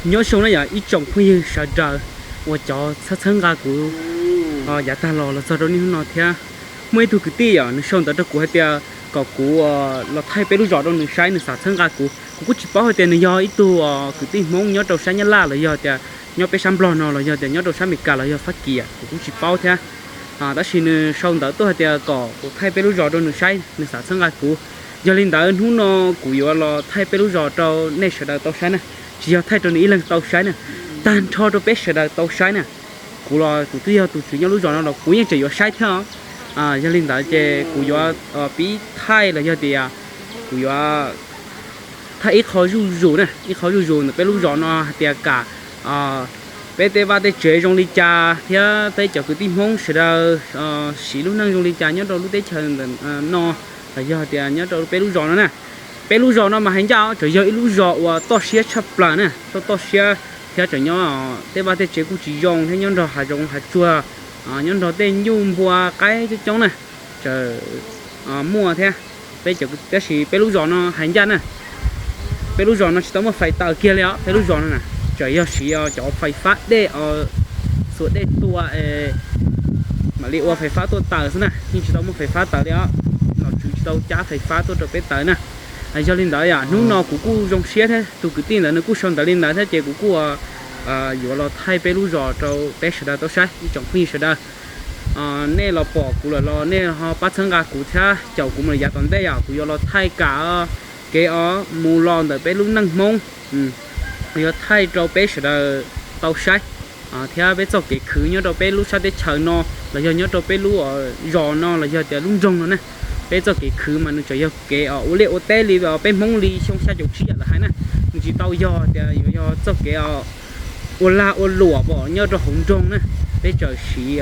Nyob zoo na yom ib tsoom phooj ywg sawv daws uas cov txhawb txhawb nqa kuv yav tag los los txog rau niaj hnub no thiab. Muaj ib tug kwv tij yom nws sau ntawv rau kuv hais tias kom kuv los thaij peb lub zos rau nws saib, nws xav txhawb nqa kuv. Kuv kuj tsis paub hais tias nws yog ib tug kwv tij Hmoob nyob rau sab Nyab Laj los yog tias nyob peb sab Nplog no los yog tias nyob rau sab Amelikas los yog Fab Kis, kuv kuj tsis paub thiab. Tab sis nws sau ntawv tuaj hais tias kom kuv thaij peb lub zos rau nws saib, nws xav txhawb nqa kuv. Yog li ntawd hnub no kuv yuav los thaij peb lub zos rau nej sawv daws tau saib na, tsis yog thaij rau nws ib leeg tau saib na, tag nrho rau peb sawv daws tau saib na. Kuv los kuv twb yog tus tswv nyob lub zos no los kuv yeej tseem yuav saib thiab os. Yog li ntawd ces kuv yuav pib thaij los yog tias kuv yuav thaij ib qho zuj zus na, ib qho zuj zus ntawm peb lub zos no hais tias kam peb tej vaj tej tsev zoo li cas thiab peb cov kwv tij Hmoob sawv daws siv lub neej zoo li cas nyob rau lub teb chaws ntawm no los yog tias nyob rau peb lub zos no na. Peb lub zos no mas hais ncaj tseem yog ib lub zos uas toj siab tshaj plaws na, toj toj siab thiab tseem nyob tej vaj tej tsev kuj tsis zoo thiab nyob nrog hav zoov hav tsuag, nyob nrog tej nyuj npua qaib coob coob na, tseem muaj thiab. Peb cov, tab sis peb lub zos no hais ncaj na, peb lub zos no tsis tau muaj fais taws kiag li os, peb lub zos no na tseem yog siv cov fais fab dej, xuas dej tua mam li ua fais fab tuaj taws xwb na, yeej tsis tau muaj fais fab taws li os. Nom tswv tsis tau cab fais fab tuaj rau peb taws na. Yog li ntawd yom hnub no kuv kuj zoo siab thiab, tus kwv tij ntawd nws kuj sau ntawv li ntawd thiab ces kuv kuj yuav los thaij peb lub zos rau peb sawv daws tau saib ib tsoom phooj ywg sawv daws. Nej los pom kuv lawm los nej ho pab txhawb nqa kuv thiab caum kuv mus yav tom ntej yom, kuv yuav los thaij kam kev os mus los ntawm peb lub neej Hmoob, yuav thaij rau peb sawv daws tau saib thiab peb txoj kev khwv nyob rau peb lub sab teb chaws no los yog nyob rau peb lub zos no los yog tias lub nroog no na. Peb txoj kev khwv mas nws tseem yog kev ua liaj ua teb li peb Hmoob li xyoo xya caum tsib yam lawv hais na, nws tsis tau yog tias yuav yog txoj kev ua lag ua luam pom nyob rau hauv nroog na. Peb tseem siv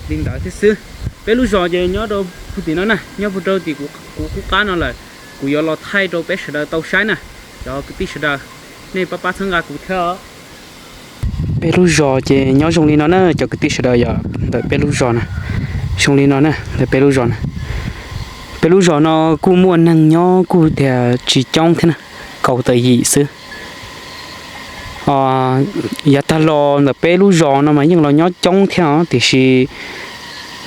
li ntawd thiab xwb. Peb lub zos ces nyob rau puag tim no na, nyob puag rau tim kuv qub qab no lawm. Kuv yuav los thaij rau peb sawv daws tau saib na, cov kwv tij sawv daws, nej pab pab txhawb nqa kuv thiab. Peb lub zos ces nyob zoo li no na cov kwv tij sawv daws, yog ntawm peb lub zos na, zoo li no na ntawm peb lub zos na. Peb lub zos no kuj muaj neeg nyob kuj tias tsis coob thiab na, kaum tawm yim xwb. Yav tag los ntawm peb lub zos no mas yeej los nyob coob thiab os, tiam sis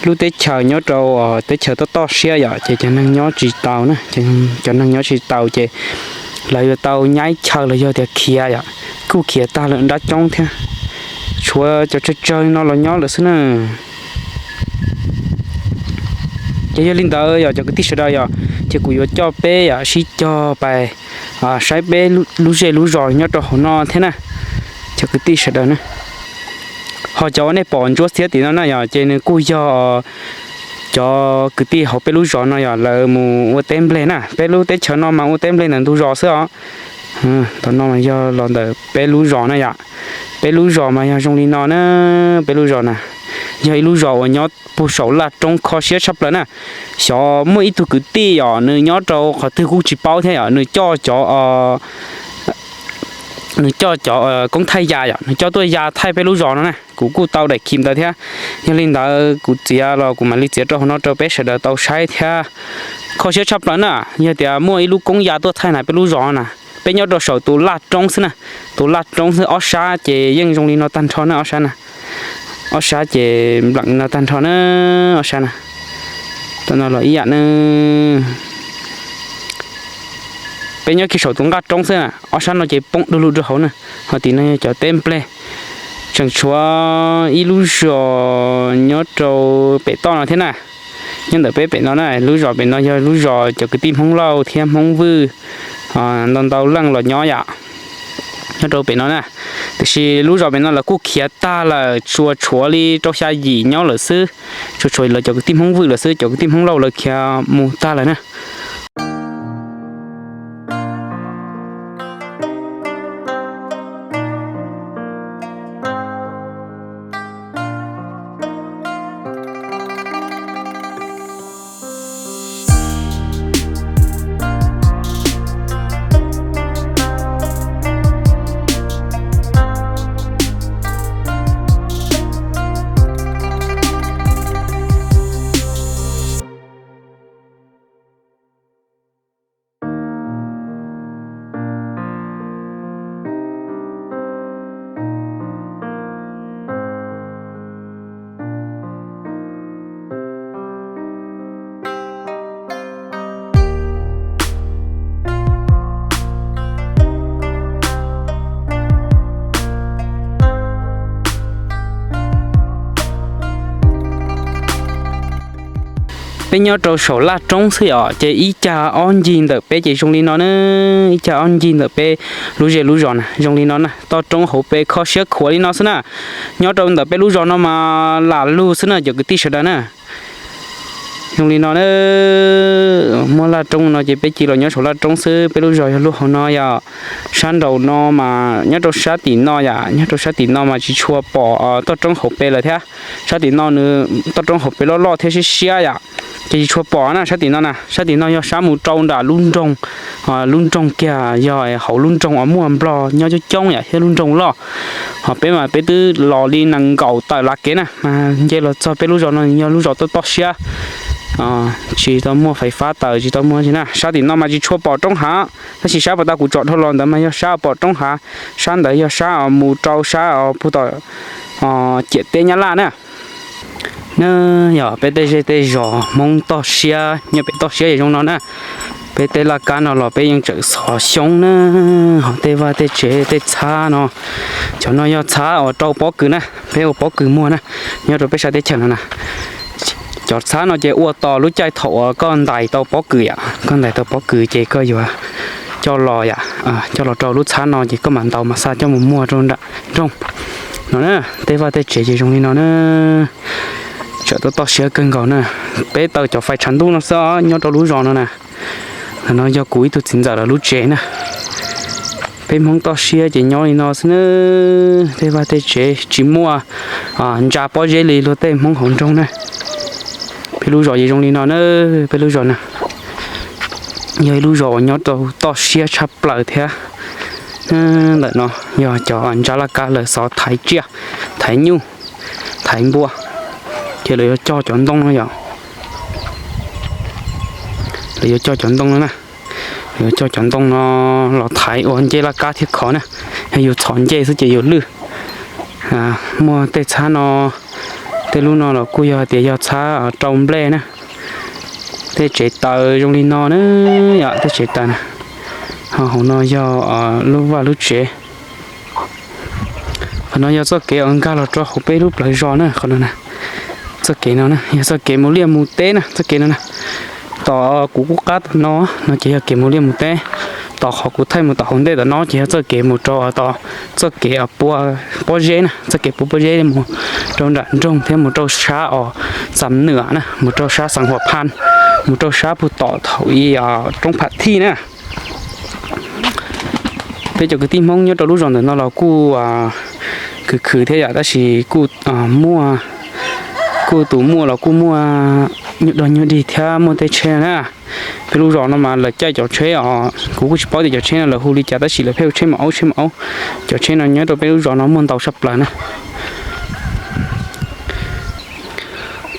lub teb chaws nyob rau teb chaws toj toj siab yom, ces cov neeg nyob tsis tau na, cov neeg nyob tsis tau ces lawv yuav tau nyaib chaw los yog tias khiav yom, kuj khiav tag lawm nrab coob thiab. Tshuav cov tsawg tsawg no los nyob lawm xwb na. Ces yog li ntawd yog cov kwv tij sawv daws yom, ces kuv yuav coj peb yom sib cog pais saib peb lub zej lub zos nyob rau hauv no thiab na, cov kwv tij sawv daws na. Ho cov uas nej pom ntsuab xiab tim no na yom, ces nws kuj yog cov kwv tij hauv peb lub zos no yom, lawv mus ua teb nplej na. Peb lub teb chaws no mas ua teb nplej ntawm ntug zos xwb os. Tom no mas yog los ntawm peb lub zos na yom. Peb lub zos mas yog zoo li no na, peb lub zos na yog ib lub zos uas nyob puag saum laj roob kho siab tshaj plaws na. Xyov muaj ib tug kwv tij yom, nws nyob rau qhov twg kuj tsis paub thiab yom, nws coj cov nws coj cov koob thaij ya yom, nws coj tuaj ya thaij peb lub zos no na, kuv kuj tau daim khi ntawd thiab. Yog li ntawd kuv txiav los kuv mam li txiav rau hauv no rau peb sawv daws tau saib thiab. Kho siab tshaj plaws na, yog tias muaj ib lub koob ya tuaj thaij na peb lub zos na, peb nyob rau saum tus laj roob xwb na, tus laj roob xwb, ob sab ces yeej zoo li no tag nrho na, ob sab na, ob sab ces nplam li no tag nrho na, ob sab na, tam no los ib yam na. Peb nyob kiag saum tus nqaj roob xwb, ob sab no ces poob du lug rau hauv na. Ho tim no yog cov teb nplej. Tseem tshuav ib lub zos nyob rau pem toj no thiab na. Nyob ntawm peb pem no na, lub zos pem no yog lub zos cov kwv tij Hmoob Lauj thiab Hmoob Vwj ntau ntau leej los nyob yom, nyob rau pem no na. Tiam sis lub zos pem no lawv kuj khiav tag lawm, tsuas tshuav li rau xya yim nyob lawm xwb. Tsuas tshuav lawv cov kwv tij Hmoob Vwj lawm xwb, cov kwv tij Hmoob Lauj lawv khiav mus tag lawm na. Peb nyob rau saum laj roob xwb yom, ces ib cag ob ncig ntawm peb ces zoo li no na, ib cag ob ncig ntawm peb lub zej lub zos na zoo li no na, toj roob hauv pes kho siab khuav li no xwb na. Nyob rau ntawm peb lub zos no mas lam lug xwb na cov kwv tij sawv daws na. Zoo li no na, muab laj roob no ces peb cia los nyob saum laj roob xwb, peb lub zos yog lub hauv no yom. Sab nraum no mas nyob rau sab tim no yom, nyob rau sab tim no mas tsis tshua pom toj roob hauv pes lawm thiab. Sab tim no nws toj roob hauv pes loj loj thiab siab siab yom, ces tsis tshua pom na sab tim no na. Sab tim no yog sab mus rau nram lub nroog, lub nroog kiag yog hauv lub nroog uas muaj nplog nyob coob coob yom thiab lub nroog loj. Ho peb mas peb twb los li nees nkaum tawm lav kev na mas nce los txog peb lub zos no yog lub zos toj toj siab, tsis tau muaj fais fab taws tsis tau muaj li na. Sab tim no mas tsis tshua pom roob hav, tab sis sab puag ta kuv tsom dhau los ntawd mas yog sab pom roob hav, sab ntawd yog sab mus rau sab puag tom ciam teb Nyab Laj na. Na, yog peb tej zej tej zos Hmoob toj siab nyob pem toj siab es zoo no na. Peb tej laj kab no los peb yeej tseem xov xyoob na, ho tej vaj tej tsev tej txhab no, cov no yog txhab uas rau pob kws na, peb ua pob kws muag na, nyob rau peb sab teb chaws no na. Cov txhab no ces ua tos lub caij thaum uas koj ntais tau pob kws yom, koj ntais tau pob kws ces koj yuav coj los yom, coj los rau lub txhab no ces koj mam ntaus mas xa coj mus muag rau nram nroog no na. Tej vaj tej tsev ces zoo li no na, tseem toj toj siab kawg nkaus na. Peb taw cov fais tshav ntuj no xwb nyob rau lub zos no na. Ntawm no yog kuv ib tug txiv ntxawm lawv lub tsev na. Peb Hmoob toj siab ces nyob li no xwb na, tej vaj tej tsev tsis muaj ntsa pob zeb li luag tej Hmoob hauv nroog na. Peb lub zos ces zoo li no na, peb lub zos na yog ib lub zos uas nyob rau toj siab tshaj plaws thiab. Ntawm no yog cov ntsa laj kab lawv xov thaiv tsiaj, thaiv nyuj, thaiv npua, ces lawv yuav cog cov ntoo no yom. Lawv yuav cog cov ntoo no na, lawv yuav cog cov ntoo no los thaiv ua ncej laj kab thiab khov na. Yog yus txhom ncej xwb ces yus lwj. Muaj tej txhab no, tej lub no los kuj yog hais tias yog txhab rau nplej na. Tej tsev taws zoo li no na, yom, tej tsev taws na. Ho hauv no yog lub vaj lub tsev. Qhov no yog txoj kev uas nkag los rau hauv peb lub plawv zos na, qhov no na. Txoj kev no na yog txoj kev mus liaj mus teb na, txoj kev no na. Tom kuv qub qab tom no, no ces yog kev mus liaj mus teb. Tom qhov kuv thaij mus tom hauv ntej tom no ces yog txoj kev mus rau tom txoj kev pua pob zeb na, txoj kev pua pob zeb mus rau nram nroog thiab mus rau sab os Xam Nwam na, mus rau sab Xeev Huam Phaj, mus rau sab puag tom thaum ub roob Pham Thij na. Peb cov kwv tij Hmoob nyob rau lub zos ntawm no los kuj khwv khwv thiab yom, tab sis kuj muaj, kuj tus muaj los kuj muaj nyuag dog nyuag dig thiab muaj tej tsheb na. Peb lub zos no mas lawv caij cov tsheb os, kuv kuj tsis paub tias cov tsheb no lawv hu li cas tab sis lawv pheej hu tsheb maum aub tsheb maum aub. Cov tsheb no nyob rau peb lub zos no muaj ntau tshaj plaws na.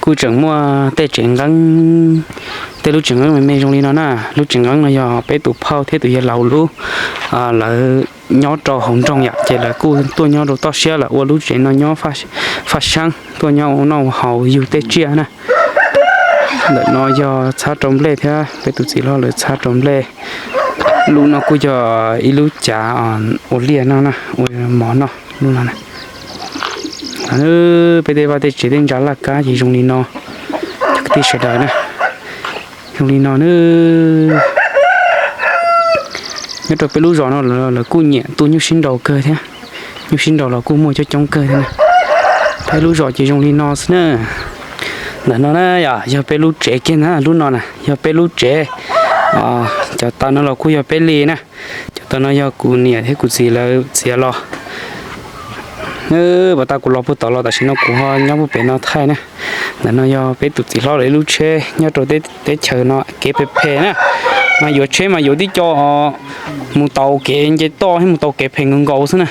Kuj tseem muaj tej tsev nqeeb, tej lub tsev nqeeb me me zoo li no na. Lub tsev nqeeb no yog peb tus phauj thiab tus yawg laus lub, lawv nyob rau hauv nroog yom, ces lawv kuj tuaj nyob rau toj siab lawv ua lub tsev no nyob faj seeb, tuaj nyob ua noj ua haus yug tej tsiaj na. Ntawm no yog txhab rau nplej thiab peb tus txiv hlob lawv txhab rau nplej. Lub no kuj yog ib lub cav ua liaj no na, ua mov noj lub no na. Peb tej vaj tej tsev tej ntsa laj kab ces zoo li no, cov kwv tij sawv daws na, zoo li no na. Nyob rau peb lub zos no lawv kuj nyiam tu nyuj sib nraus kawg thiab, nyuj sib nraus los kuj muaj coob coob kawg thiab na. Peb lub zos ces zoo li no xwb na. Ntawm no na yog peb lub tsev kiag na, lub no na yog peb lub tsev. Cov taw no los kuj yog peb li na. Cov taw no yog kuv niam thiab kuv txiv lawv txiav los. Puag ta kuv los puag tom los tam sim no kuv ho nyob puag pem no thaij na. Ntawm no yog peb tus txiv hlob lawv ib lub tsheb nyob rau teb chaws no kev phem phem na. Mas yuav tsheb mas yuav tib co mus tau kev nce toj thiab mus tau kev phem nkaus nkaus xwb na.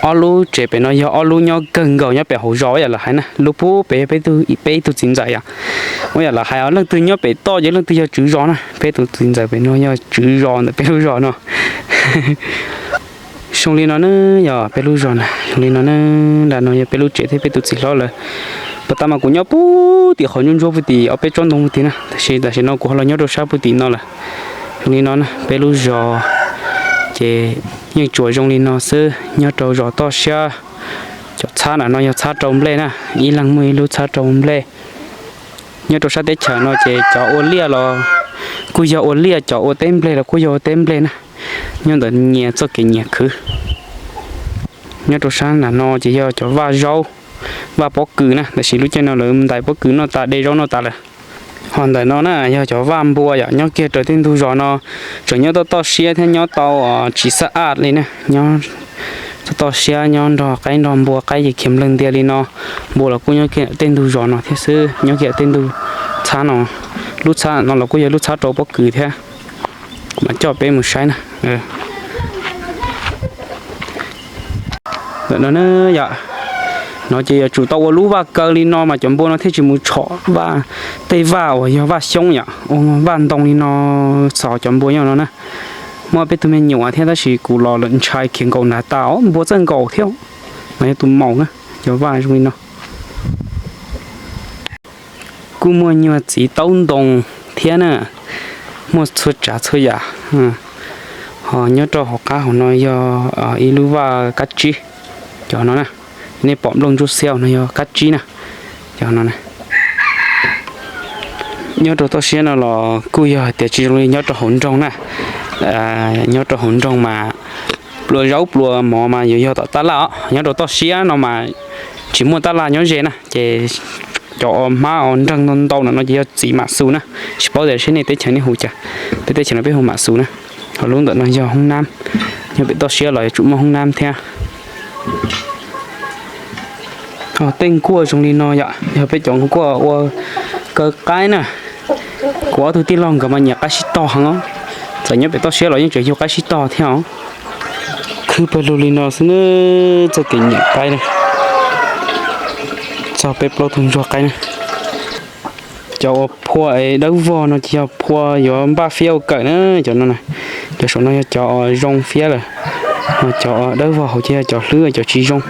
Ob lub tsev pem no yog ob lub nyob kawg nkaus nyob pem hauv zos yam lawv hais na, lub puag pem yog peb ib tug txiv ntxawm yom. Ua yam lawv hais os, leej twg nyob pem toj ces leej twg yog tswv zos na, peb tus txiv ntxawm pem no yog tswv zos ntawm peb lub zos no. Zoo li no na, yog peb lub zos na zoo li no na. Nram no yog peb lub tsev thiab peb tus txiv hlob lawv. Puag ta mas kuv nyob puag tim qhov ntsuab ntsuab puag tim ob peb tsob ntoo puag tim na, tab sis tam sim no kuv ho los nyob rau sab puag tim no lawm. Zoo li no na, peb lub zos ces yeej tsuas zoo li no xwb, nyob rau zos toj siab Cov txhab ntawm no yog txhab rau nplej na, ib leeg muaj ib lub txhab rau nplej. Nyob rau sab teb chaws no ces cov ua liaj los kuj yog ua liaj, cov ua teb nplej los kuj yog ua teb nplej na. Nyob ntawm nyias txoj kev nyias khwv. Nyob rau sab nram no ces yog cov vaj zaub, vaj pob kws na, tab sis lub caij no lawv ntais pob kws noj tas, de zaub noj tas lawm. Ho ntawm no na yog cov vaj npua yom, nyob kiag raws tej ntug zos no, tseem nyob toj toj siab thiab nyob tau tsis xab aj li na. Nyob toj toj siab, nyob nrog qaib nrog npua, qaib ces khiav nplawg ntias li no. Npua los kuj nyob kiag tej ntug zos no thiab xwb, nyob kiag tej ntug txhab no. Lub txhab no los kuj yog lub txhab rau pob kws thiab. Kuv mam coj peb mus saib na. Ntawm no na yom, no ces yuav tsum tau ua lub vaj kaw li no mas cov npua no thiaj tsis mus tshom vaj, tej vaj uas yog vaj xyoob yom, ua vaj ntoo li no txog cov npua nyob no na. Muaj peb tug me nyuam thiab tab sis kuv los lawm ntshai khiav nkaum nrad tas os, npua txawj nkaum thiab. No yog tus maum na, cov vaj zoo li no. Kuj muaj nyuag txiv taub ntoo thiab na, muaj txhua tsav txhua yam. Ho nyob rau hauv qab hauv no yog ib lub vaj kab tsib, cov no na. Nej pom nplooj ntsuab xiab no yog kab tsib na, cov no na. Nyob rau toj siab no los kuj yog hais tias tsis zoo li nyob rau hauv nroog na. Nyob rau hauv nroog mas pluas zaub pluas mov mas yuav yog tom tab laj os, nyob rau toj siab no mas tsis muaj tab laj nyob ze na ces cov hmab os nreeg ntau ntau no ces yog txiv mam xus na. Tsis paub tias seb nej teb chaws nej hu cas, peb teb chaws no peb hu mam xus na. Ho lub ntawm no yog hoob nab, nyob pem toj siab los yuav tsum muaj hoob nab thiab. Ho tej nkuaj zoo li no yom, yog peb cov nkuaj ua kaw qaib na. Kuv ob tug tij laug nkawd mas nyiam qaib sib tog heev os. Txawm nyob pem toj siab los yeej tseem yug qaib sib tog thiab os. Khwb pawg lug li no xwb na, txoj kev nyiam qaib na. Txog peb plaub tug ntsuag qaib na. Cov uas phua dawb vog no ces yog phua yuav npaj fiab ua kawm na, cov no na. Cov saum no yog cov zoo fiab lawm, ho cov dawb vog hauv ces yog cov hlwb cov tsis zoo.